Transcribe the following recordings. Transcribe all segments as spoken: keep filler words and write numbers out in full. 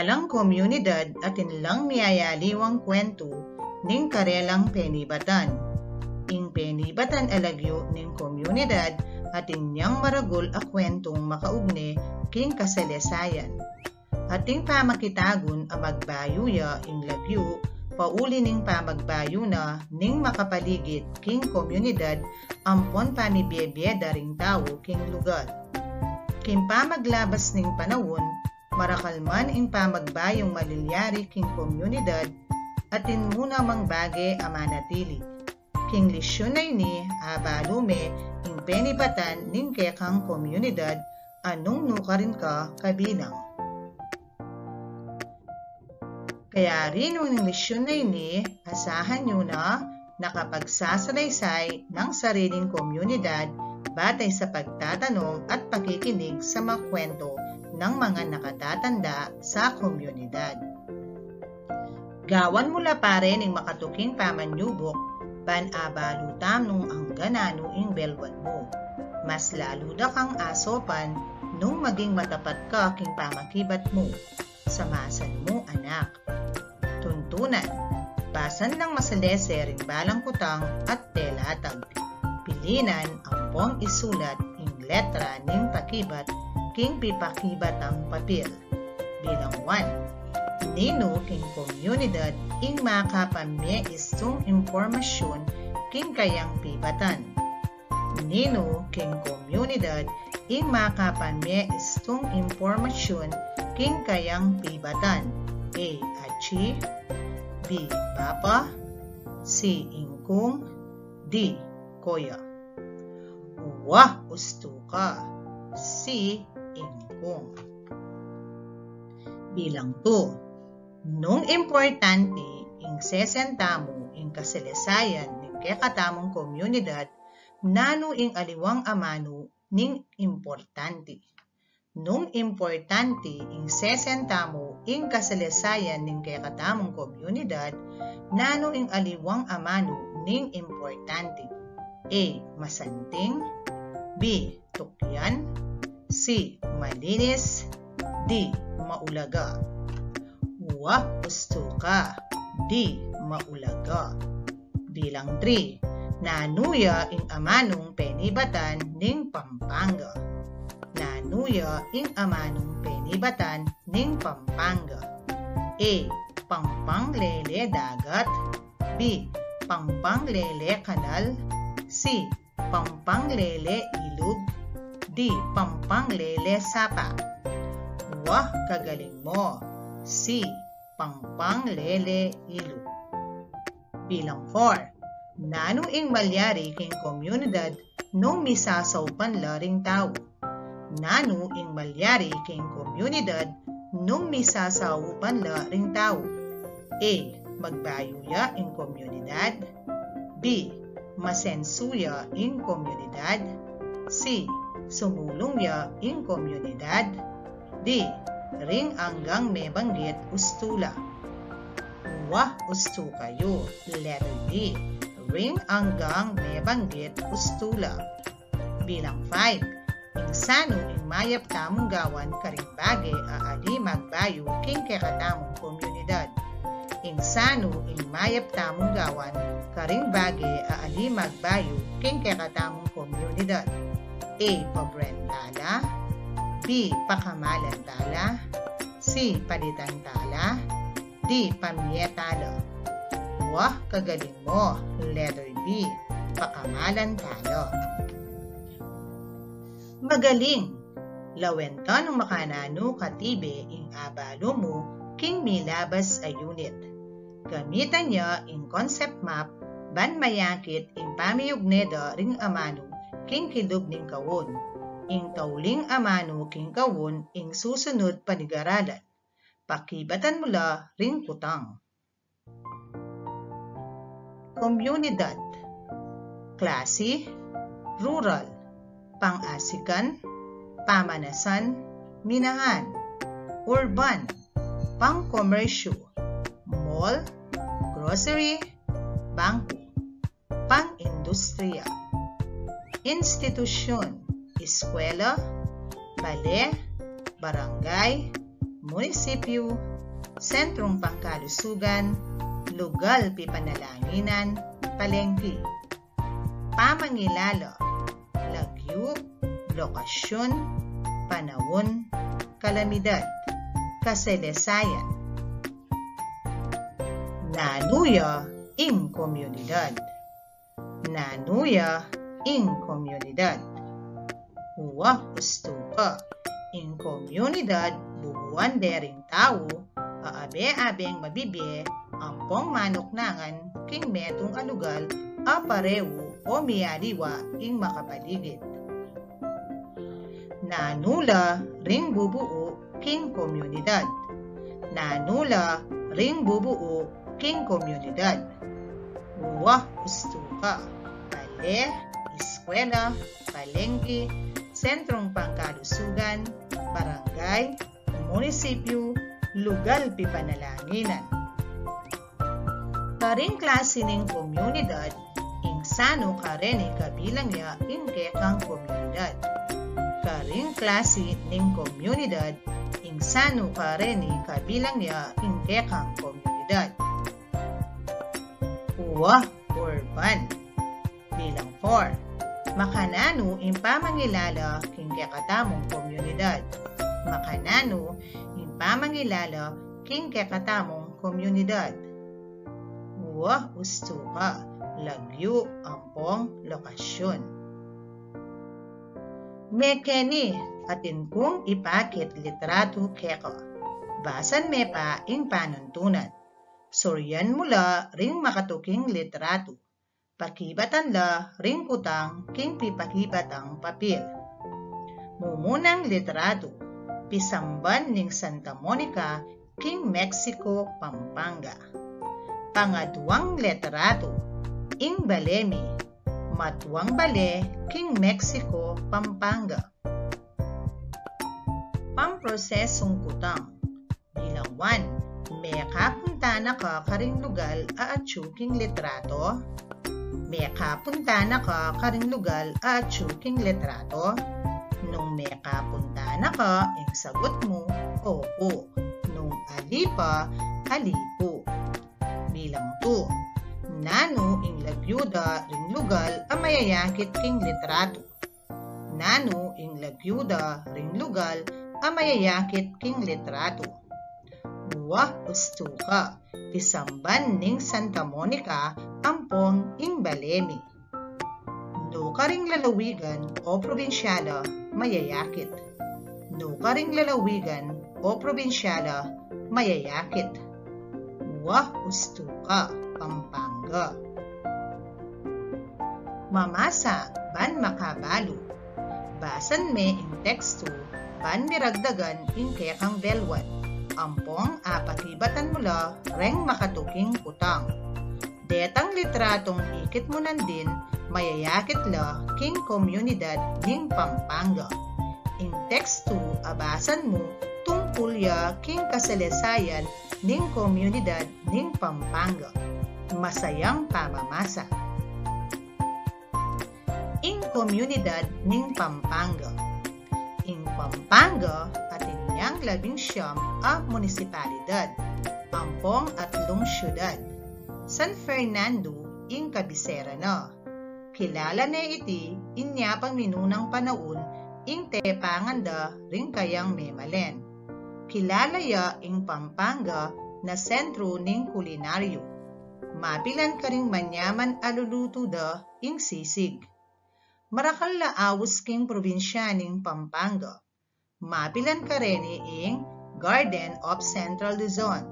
Karelang komunidad atin lang miyayaliwang kwentu ning karelang penibatan. Ing penibatan a lagyu ning komunidad atin yang maragul a kwentung makaugne king kasalesayan. Atin pamakitagun a magbayu ya ing lagyu, pauli ning pamagbayu na ning makapaligid king komunidad ampon pamibiebie da ring tau king lugar. King pamaglabas ning panaun, marakal man ing pamagbayung malilyari king komunidad, atin mu namang bage a manatili. King lisyun a ini, abalu me ing penibatan ning kekang komunidad a nung nukarin ka kabilang. Kaya rin ning lisyun a ini, asahan yu na nakapagsasalaysay ning sariling komunidad batay sa pagtatanong at pakikinig sa mga kwento ng mga nakatatanda sa komunidad. Gawan mu la pare ning makatuking pamanyubuk, ban abalu tamu nung angga nanu ing belwan mu. Mas lalu da kang asopan nung maging matapat ka king pamakibat mu. Samasan mu, anak. Tuntunan, basan nang masalese ring balang kutang at telatag. Pilinan ampong isulat ing letra ning pakibat king pipakibatang papil. Bilang one, ninu king komunidad ing makapamie istung impormasyun king kayang pibatan? Ninu king komunidad ing makapamie istung impormasyun king kayang pibatan? A, atsi. B, papa. C, ingkung. D, koya. Wa, ustu ka. C, ingkung. Bilang two, nung importante ing sesen tamu ing kasalesayan ning kekatamung komunidad, nanu ing aliwang amanu ning importante? Nung importante ing sesen tamu ing kasalesayan ning kekatamung komunidad, nanu ing aliwang amanu ning importante? A, masanting. B, tukyan. C, malinis. D, maulaga. Wa, ustu ka. D, maulaga. Bilang three, nanu ya ing amanung penibatan ning Pampanga? Nanu ya ing amanung penibatan ning Pampanga? A, pangpanglele dagat. B, pangpanglele kanal. C, pangpanglele ilug. D, pangpanglele sapa. Wa, kagaling mo. C, pangpanglele ilug. Bilang four, nanu ing malyari king komunidad nung misasaupan la ring tau? Nanu ing malyari king komunidad nung misasaupan la ring tau? A, magbayu ya ing komunidad. B, masensu ya ing komunidad. C, sumulung ya ing komunidad. D, ring anggang mebanggit ustu la. Wa, ustu kayu. Letter D, ring anggang mebanggit ustu la. Bilang five, ing sanu ing mayap tamung gawan karing bage a ali magbayu king kekatamung komunidad? Ing sanu ing mayap tamung gawan karing bage a ali magbayu king kekatamung komunidad? A, pabrenta la. B, pakamalan ta la. C, palitan ta la. D, pamie ta la. Wa, kagaling mo. Letter B, pakamalan ta la. Magaling! Lawen ta nung makananu katibe ing abalu mu king milabas a unit. Gamitan ya ing concept map ban mayakit ing pamiugne da ring amanu king kilub ning kaun. Ing tauling amanu king kaun ing susunud panigaralan. Pakibatan mu la ring kutang. Komunidad. Klasi, rural, pang-asikan, pamanasan, minahan, urban, pangkomersyu, mall, grocery, bangku, pang-industriya. Institusyun, eskwela, bale, barangay, munisipyu, sentrung pangkalusugan, lugal pipanalanginan, palengki. Pamangilala, lagyu, lokasyun, panaun, kalamidad, kasalesayan. Nanu ya ing komunidad? Nanu ya ing komunidad? Wa, ustu ka. Ing komunidad bubuan de ring tau a abe-abeng mabibie ampong manuknangan king metung a lugal a parehu o mialiwa ing makapaligid. Nanu la ring bubuu king komunidad? Nanu la ring bubuu king komunidad? Wa, ustu ka. Bale, eskwela, palengki, sentrung pangkalusugan, barangay, munisipyu, lugal pipanalanginan. Karing klasi ning komunidad, ing sanu kareni kabilang ya ing kekang komunidad? Karing klasi ning komunidad, ing sanu kareni kabilang ya ing kekang komunidad? Wa, urban. Bilang four. Makananu ing pamangilala king kekatamung komunidad? Makananu ing pamangilala king kekatamung komunidad? Wa, ustu ka. Lagyu ampong lokasyun. Mekeni, atin kung ipakit litratu keka. Basan me pa ing panuntunan. Suryan mu la ring makatuking litratu. Pakibatan la ring kutang king pipakibatang papil. Mumunang litratu, pisamban ning Santa Monica king Mexico, Pampanga. Pangaduang litratu, ing bale mi, matuang bale king Mexico, Pampanga. Pamprosesung kutang. Bilang one, mekapunta na ka karing lugal a atyu king litratu? Mekapunta na ka karing lugal a atyu king litratu? Nung mekapunta na ka, ing sagut mu, opu. Nung ali pa, ali pu. Bilang two, nanu ing lagyu da ring lugal a mayayakit king litratu? Nanu ing lagyu da ring lugal a mayayakit king litratu? Wa, ustu ka. Pisamban ning Santa Monica ampong ing bale mi. Nu karing lalawigan o probinsyala mayayakit? Nu karing lalawigan o probinsyala mayayakit? Wa, ustu ka. Pampanga. Mamasa ban makabalu. Basan me ing tekstu ban miragdagan ing kekang belwan. Ampong apakibatan mu la reng makatuking kutang. Detang litratung ikit mu nandin, mayayakit la king komunidad ning Pampanga. Ing tekstu a basan mu tungkul ya king kasalesayan ning komunidad ning Pampanga. Masayang pamamasa. Ing komunidad ning Pampanga. Ing Pampanga atin yang labing siyam a munisipalidad, ampong atlung syudad. San Fernando ing kabisera na. Kilala ne iti inya pang minunang panaun ing tepangan da ring kayang memalen. Kilala ya ing Pampanga na sentru ning kulinaryu. Mapilan karing manyaman a lulutu da ing sisig. Marakal a aus king probinsya ning Pampanga. Mapilan kareni ing Garden of Central Luzon.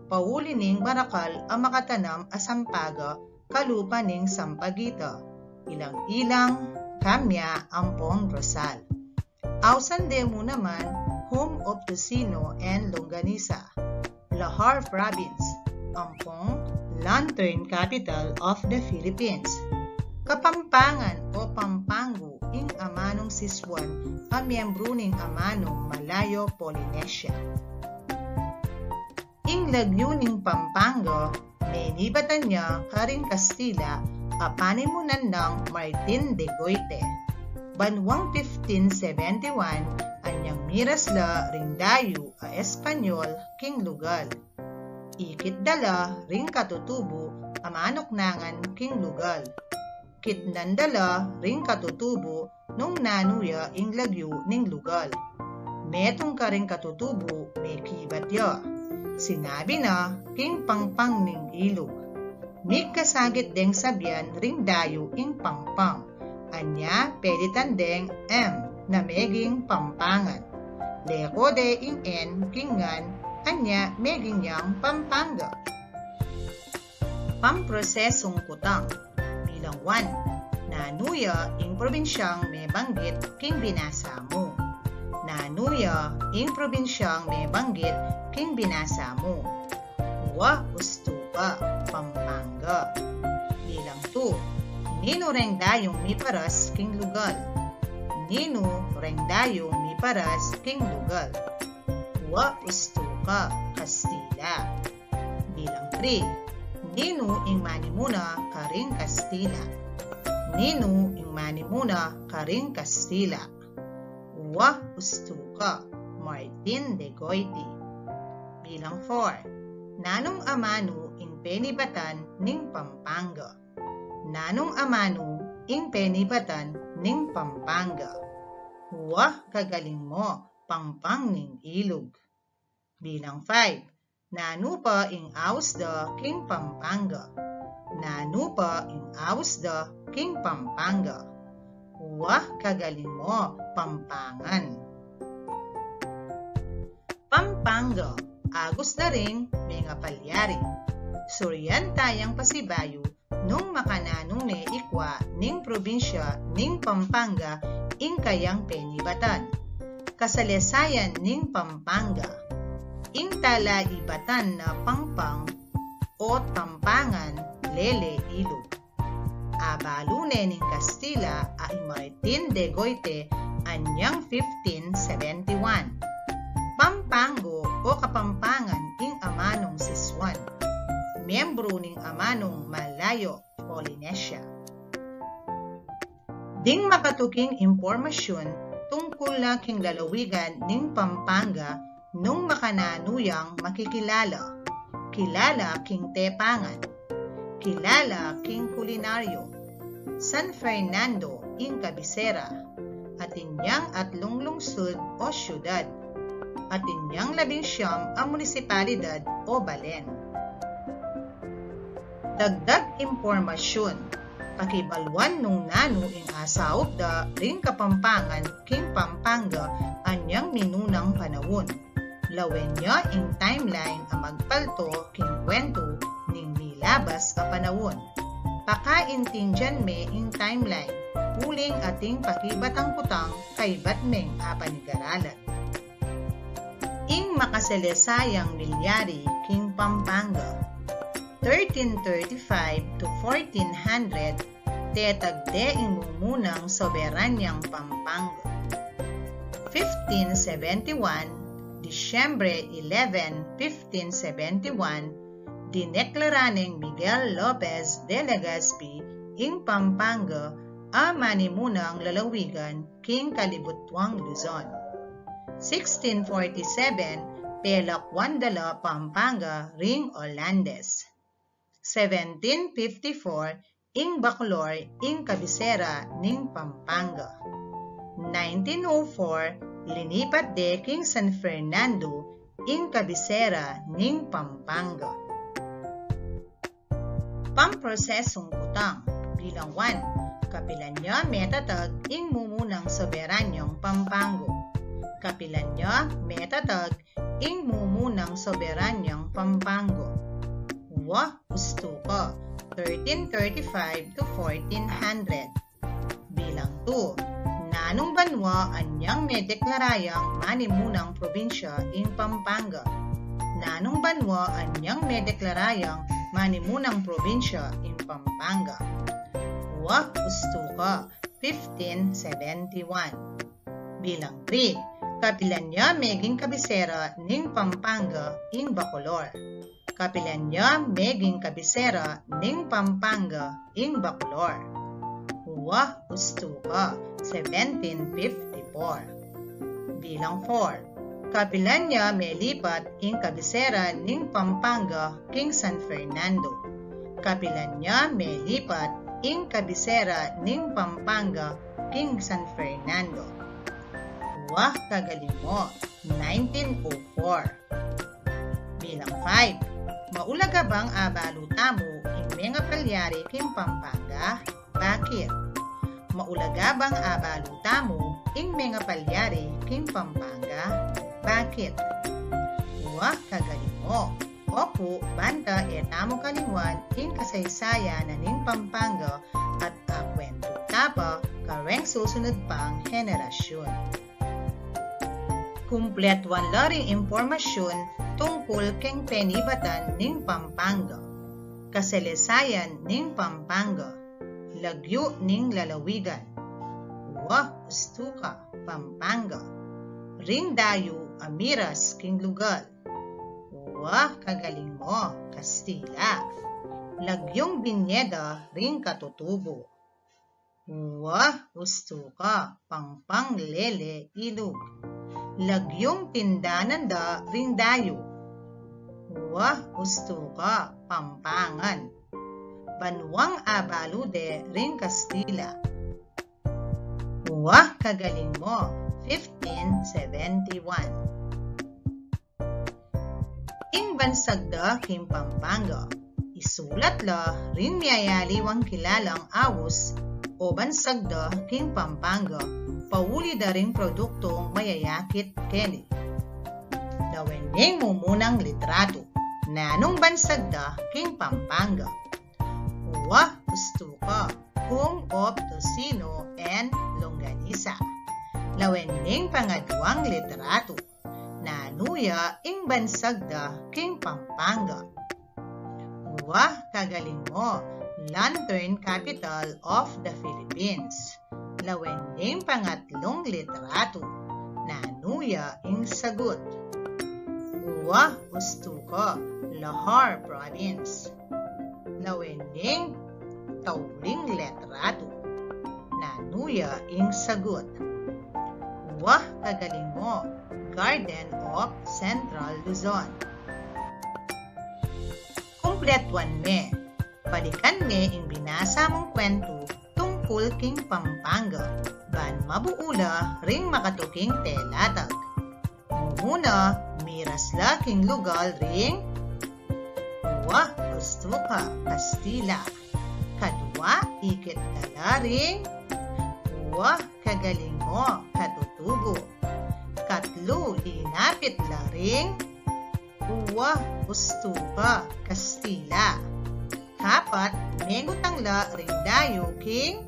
Pauli ning marakal a makatanam a sampaga kalupa ning Sampaguita, ilang-ilang, kamya, ampong rosal. Ausan de mu naman, home of tocino and longganisa. Lahar Province, ampong Lantern Capital of the Philippines. Kapampangan o Pampangu ing amanung siswan a miyembru ning amanung Malayo-Polynesia. Ing lagyu ning Pampanga, menibatan ya karing Kastila a panimunan nang Martin de Goite. Banwang fifteen seventy-one, anyang Miras la ring dayu a Espanyol king lugal. Ikit da la ring katutubu a manuknangan king lugal. Kitnan da la ring katutubu nung nanu ya ing lagyu ning lugal. Metung karing katutubu mekibat ya. Sinabi na king pangpang ning ilug. Migkasagit deng sabian ring dayu ing pangpang. Anya, peditan deng M na meging Pampangan. Leko de ing N king ngan, anya meging yang Pampanga. Pamprosesung kutang. Bilang one. Nanu ya ing probinsyang mebanggit king binasa mu? Nanu ya ing probinsyang mebanggit king binasa mu? Wa, ustu ka, Pampanga. Bilang two. Ninu reng dayung miparas king lugal? Ninu reng dayung miparas king lugal? Wa, ustu ka, Kastila. Bilang three. Ninu ing manimuna karing Kastila? Ninu ing manimuna karing Kastila? Wa, ustu ka, Martin de Goiti. Bilang four. Nanung amanu ing penibatan ning Pampanga? Nanung amanu ing penibatan ning Pampanga? Wa, kagaling mo, pangpang ning ilug. Bilang five. Nanu pa ing aus da king Pampanga? Nanu pa ing aus da king Pampanga? Wa, kagaling mo, Pampangan. Pampanga, agus da ring mengapalyari. Surian tayang pasibayu nung makananu ne ikwa ning probinsya ning Pampanga ing kayang penibatan. Kasalesayan ning Pampanga. Ing talaibatan na pangpang o tampangan lele ilug. Abalu ne ning Kastila a i Martin de Goite anyang fifteen seventy-one. Pampango o Kapampangan ing amanung Sisuan. Miyembru ning amanung Malayo, Polynesia. Ding makatuking impormasyun tungkul na king lalawigan ning Pampanga nung makananu yang makikilala. Kilala king tepangan. Kilala king kulinaryo. San Fernando ing kabisera. Atin yang atlung lungsud o syudad. Atin yang labing siyam a munisipalidad o balen. Dagdag impormasyun. Pakibaluan nung nanu ing asaup da ring Kapampangan king Pampanga anyang minunang panaun. Lawen ya ing timeline a magpalto king kwentu ning milabas a panaun. Pakaintindian me ing timeline uling ating pakibatang kutang kaybat meng apanigaralan. Ing makasalesayan milyari king Pampanga. Thirteen thirty-five to fourteen hundred, tetag de ing mumunang soberanyang Pampanga. Fifteen seventy-one, Disyembre eleven, fifteen seventy-one, dineklara neng Miguel Lopez de Legazpi ing Pampanga a manimunang lalawigan king kalibutuang Luzon. Sixteen forty-seven, pelakwan da la Pampanga ring Olandes. Seventeen fifty-four, ing Bacolor ing kabisera ning Pampanga. Nineteen oh four, linipat de king San Fernando ing kabisera ning Pampanga. Pamprosesung kutang. Bilang one. Kapilan ya metatag ing mumunang soberanyang Pampango? Kapilan ya metatag ing mumunang soberanyang Pampango? Wa, ustu ka, thirteen thirty-five to fourteen hundred. Bilang two. Nanung banwa anyang medeklara yang manimunang probinsya ing Pampanga? Nanung banwa anyang medeklara yang manimunang probinsya ing Pampanga? Wa, ustu ka, fifteen seventy-one. Bilang three. Kapilan ya meging kabisera ning Pampanga ing Bacolor? Kapilan ya meging kabisera ning Pampanga ing Bacolor? Wa, ustu ka, seventeen fifty-four. Bilang four. Kapilan ya melipat ing kabisera ning Pampanga king San Fernando? Kapilan ya melipat ing kabisera ning Pampanga king San Fernando? Wa, kagaling mo. Nineteen oh four. Bilang five. Maulaga bang abalu tamu ing menga palyari king Pampanga? Bakit? Maulaga bang abalu tamu ing menga palyari king Pampanga? Bakit? Wa, kagaling mo. Opu, banta e tamu kalingwan ing kasaysayan na ning Pampanga at akwentu ta pa kareng susunod pang henerasyun. Kumpletuan la ring impormasyun tungkul keng penibatan ning Pampanga. Kasalesayan ning Pampanga. Lagyu ning lalawigan. Wa, ustu ka, Pampanga. Ring dayu a miras king lugal. Wa, kagaling mo, Kastila. Lagyung binyeda ring katutubo. Wa, ustu ka, Pangpang, Lele, Ilug. Lagyung tindanan da ring dayu. Wa, ustu ka, Pampangan. Banuang abalu de ring Kastila. Wa, kagaling mo. Fifteen seventy-one. Ing bansag da king Pampanga. Isulat la ring miyayaliwang kilalang awus o bansag da king Pampanga, pauli da ring produktung mayayakit keni. Lawen ning mumunang litratu. Nanung bansag da king Pampanga? Wa, ustu ka, home of tocino and longganisa. Lawen ning pangaduang litratu. Nanu ya ing bansag da king Pampanga? Wa, kagaling mo, lantern capital of the Philippines. Lawen ning pangatlung litratu. Nanu ya ing sagut? Wa, ustu ka, Lahar Province. Lawen ning tauling litratu. Nanu ya ing sagut? Wa, kagaling mo, Garden of Central Luzon. Kumpletuan me. Balikan me ing binasa mung kwentu tungkul king Pampanga ban mabuu la ring makatuking telatag. Mumuna, miras la king lugal ring. Wa, ustu ka, Kastila. Kadua, ikit da la ring. Wa, kagaling mo, katutubo. Katlu, linapit la ring. Wa, ustu ka, Kastila. Kapat, mengutang la ring dayu king.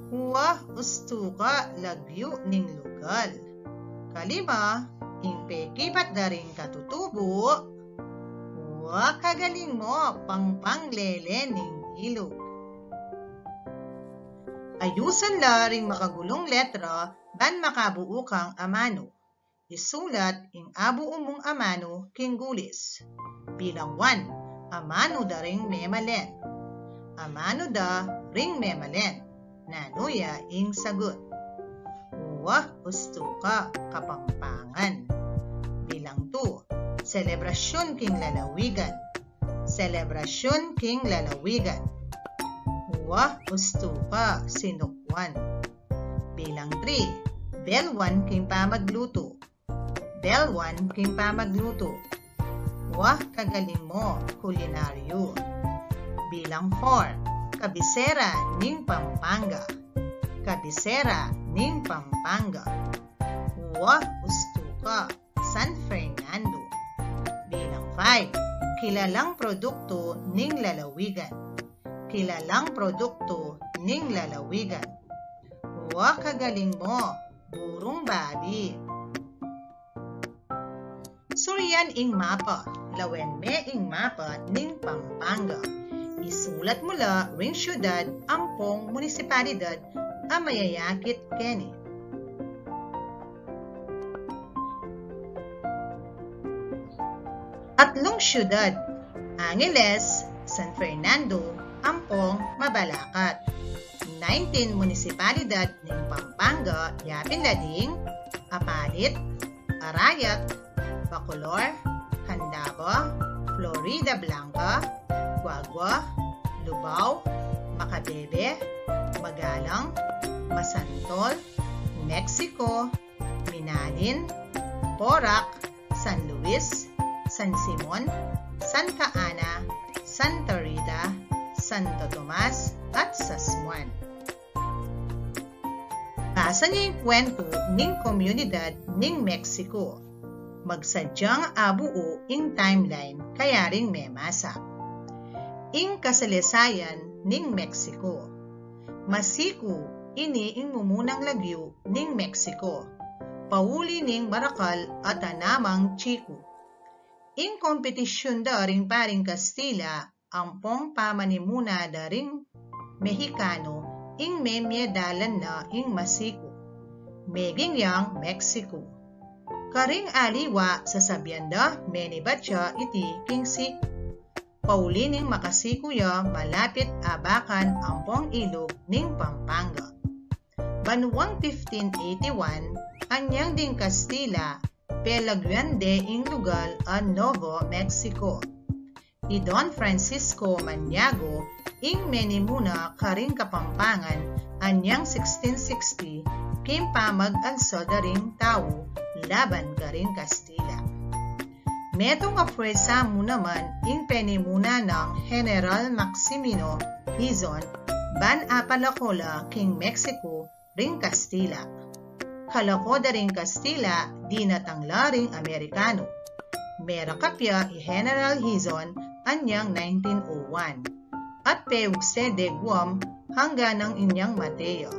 Wa, ustu ka, lagyu ning lugal. Kalima, ing pekibat da ring katutubo. Wa, kagaling mo, Pangpang, Lele ning Ilug. Ayusan la ring makagulung letra ban makabuu kang amanu. Isulat ing abuu mung amanu king gulis. Bilang one, amanu da ring memalen. Amanu da ring memalen. Nanu ya ing sagut? Wa, ustu ka, Kapampangan. Bilang two, selebrasyun king lalawigan. Selebrasyun king lalawigan. Wa, ustu ka, Sinukwan. Bilang three, belwan king pamaglutu. Belwan king pamaglutu. Wa, kagaling mo, kulinaryu. Bilang four, kabisera ning Pampanga. Kabisera ning Pampanga. Wa, ustu ka, San Fernando. Bilang five, kilalang produktu ning lalawigan. Kilalang produktu ning lalawigan. Wa, kagaling mo, burung babi. Surian ing mapa. Lawen me ing mapa ning Pampanga. Isulat mu la ring syudad ampong munisipalidad a mayayakit keni. Atlung syudad, Angeles, San Fernando, ampong Mabalacat. Nineteen munisipalidad ning Pampanga yapin la ding Apalit, Arayat, Bacolor, Candaba, Floridablanca, Guagua, Lubao, Macabebe, Magalang, Masantol, Mexico, Minalin, Porac, San Luis, San Simon, Santa Ana, Santa Rita, Santo Tomas, at Sasmuan. Basa ning kwentu ning komunidad ning Mexico. Magsadyang abuu ing timeline kayaring memasa. Ing kasalesayan ning Mexico. Masiku, ini ing mumunang lagyu ning Mexico. Pauli ning marakal a tanamang chiku. Ing kompetisyun da ring paring Kastila ampong pamanimuna da ring Mexicano ing memyedalan na ing Masiku. Meging yang Mexico. Karing aliwa sasabian da menibat ya iti king Siku. Pauli ning makasiku ya malapit abakan ampong ilug ning Pampanga. Banuang fifteen eighty-one, anyang ding Kastila, pelaguan de ing lugal a Novo Mexico. I Don Francisco Maniago ing menimuna karing Kapampangan anyang sixteen sixty, king pamag-alsa da ring tau laban karing Kastila. Metung a puwersa mu naman ing penimuna nang General Maximino Hizon ban apalako la king Mexico ring Kastila. Kalako da ring Kastila, dinatang la ring Amerikano. Merakap ya i General Hizon anyang nineteen oh one. At peugse de Guam hanggang nang inyang mate ya.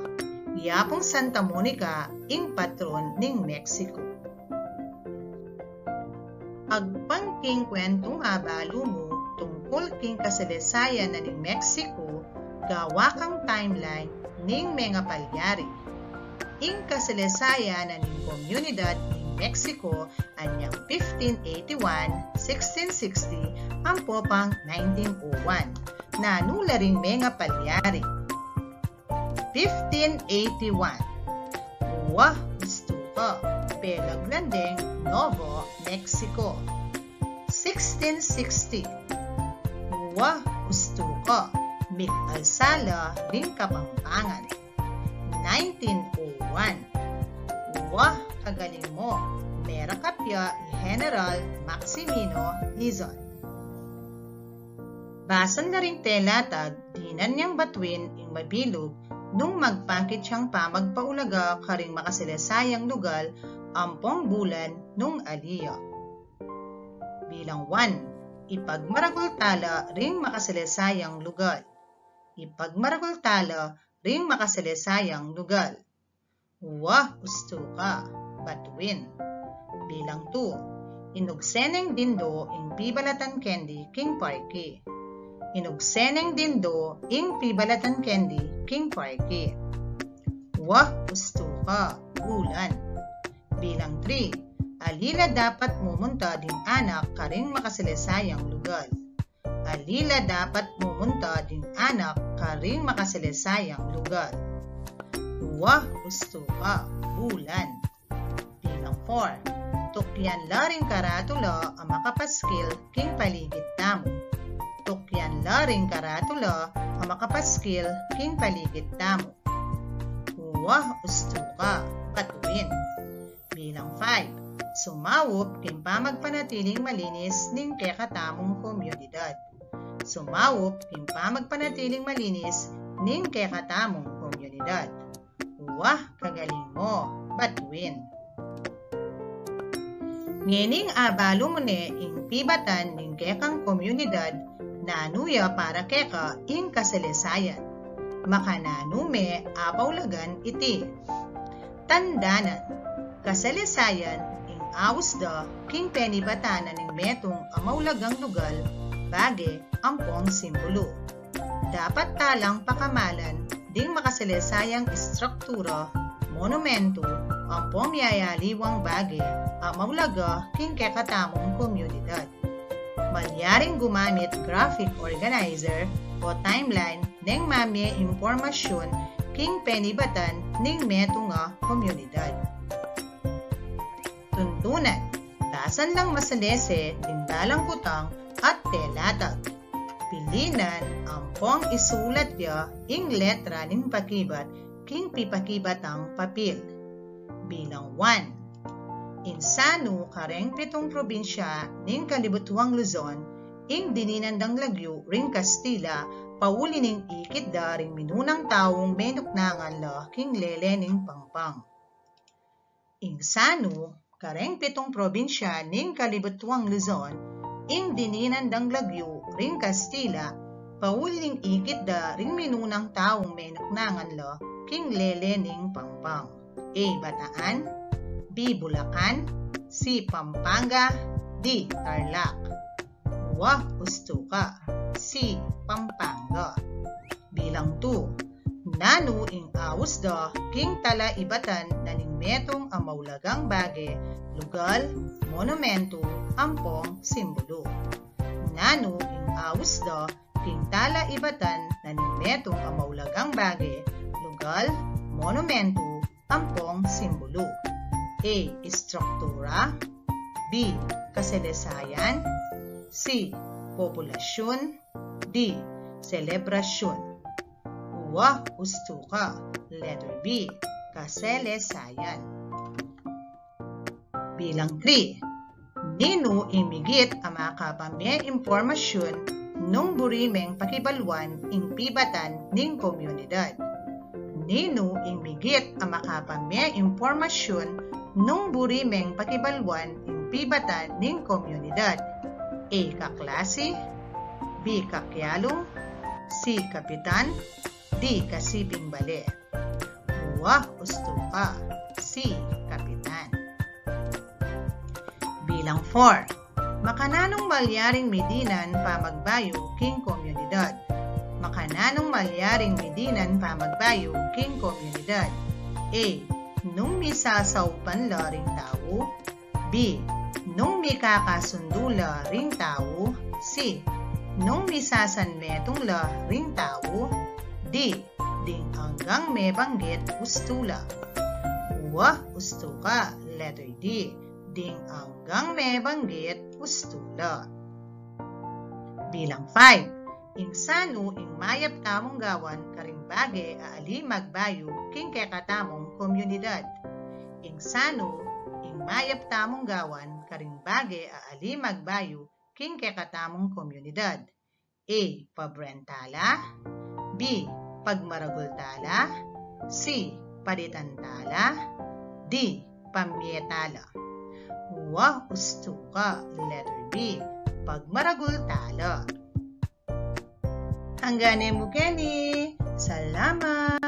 Yapung Santa Monica ing patron ning Mexico. Agpang king kwentung abalu mu tungkul king kasalesayan na ning Mexico, gawa kang timeline ning mengapalyari. Ing kasalesayan na ning komunidad ning Mexico anyang fifteen eighty-one, sixteen sixty, ampo pang nineteen oh one. Nanu la ring mengapalyari? Fifteen eighty-one. Wah, ustuka, pelaguan deng Novo Mexico. Sixteen sixty. Wah, ustuka, mig-alsa la ring Kapampangan. Nineteen oh one. Wah, kagaling mu, merakap ya i General Maximino Hizon. Basan la ring telatag, dinan yang batuin ing mabilug nung magpakit yang pamagpaulaga karing makasalesayan lugal ampong bulan nung ali ya. Bilang one, ipagmaragul tala ring makasalesayan lugal. Ipagmaragul tala ring makasalesayan lugal. Wah, ustuka, batuin. Bilang two, inugse neng dindo ing pibalatan kendi king parke. Inugse neng dindo ing pibalatan kendi king parke. Wah, ustuka, bulan. Bilang three, ali la dapat mumunta ding anak karing makasalesayan lugal. Ali la dapat mumunta ding anak karing makasalesayan lugal. Wah, ustuka, bulan. Bilang four, tukyan la ring karatula a makapaskil king paligid tamu. Tukyan la ring karatula a makapaskil king paligid tamu. Wah, ustuka, batuin. Bilang five, sumaup king pamagpanatiling malinis ning kekatamung komunidad. Sumaup king pamagpanatiling malinis ning kekatamung komunidad. Wah, kagaling mu, batuin. Ngening abalu mu ne ing pibatan ning kekang komunidad, nanu ya para keka ing kasalesayan. Makananu me apaulagan iti? Tandanan, kasalesayan ing aus da king penibatan na ning metung a maulagang lugal, bage, ampong simbulu. Dapat talang pakamalan ding makasalesayan istruktura, monumentu, ampong miyayaliwang bage a maulaga king kekatamung komunidad. Malyaring gumamit graphic organizer o timeline neng mamie impormasyun king penibatan ning metung a komunidad. Tuntunan, tasan lang masalese ding dalang kutang at telatag. Pilinan ampong isulat ya ing letra ning pakibat king pipakibatang papil. Bilang one. Ing sanu kareng pitung probinsya ning Kalibutuang Luzon, ing dininan dang lagyu ring Kastila, pauli ning ikit da ring minunang taung menuknangan la king lele ning pampang. Ing sanu kareng pitung probinsya ning Kalibutuang Luzon, ing dininan dang lagyu ring Kastila, pauli ning ikit da ring minunang taung menuknangan la king lele ning pampang. A. Bataan, B. Bulacan, C. Pampanga, D. Tarlac. Wa, ustu ka. C. Pampanga. Bilang two. Nanu ing aus da king talaibatan na ning metung a maulagang bage, lugal, monumentu, ampong simbulu? Nanu ing aus da king talaibatan na ning metung a maulagang bage, lugal, monumentu, ampong simbulu? A. Istruktura, B. Kasalesayan, C. Populasyun, D. Selebrasyun. Wa, ustu ka. Letter B. Kasalesayan. Bilang three. Ninu ing migit a makapamie impormasyun nung buri meng pakibaluan ing pibatan ning komunidad? Ninu ing migit a makapamie impormasyun nung buri meng pakibaluan ing pibatan ning komunidad? A. Kaklasi, B. Kakialu, C. Kapitan, D. Kasiping bale? Wa, ustu ka. C. Kapitan. Bilang four. Makananung malyaring midinan pamagbayu king komunidad? Makananung malyaring midinan pamagbayu king komunidad? A. Nung misasaupan la ring tau. B. Nung mikakasundu la ring tau. C. Nung misasanmetung la ring tau. D. Ding anggang mebanggit ustu la. Wa, ustu ka. Letter D. Ding anggang mebanggit ustu la. Bilang five. Ing sanu ing mayap tamung gawan karing bage a ali magbayu king kekatamung komunidad? Ing sanu ing mayap tamung gawan karing bage a ali magbayu king kekatamung komunidad? A. Pabrenta la. B. Pagmaragul tala. C. Paritan tala. D. Pamie tala. Wa, ustu ka. Letter B. Pagmaragul tala. Anggang mu keni. Salamat.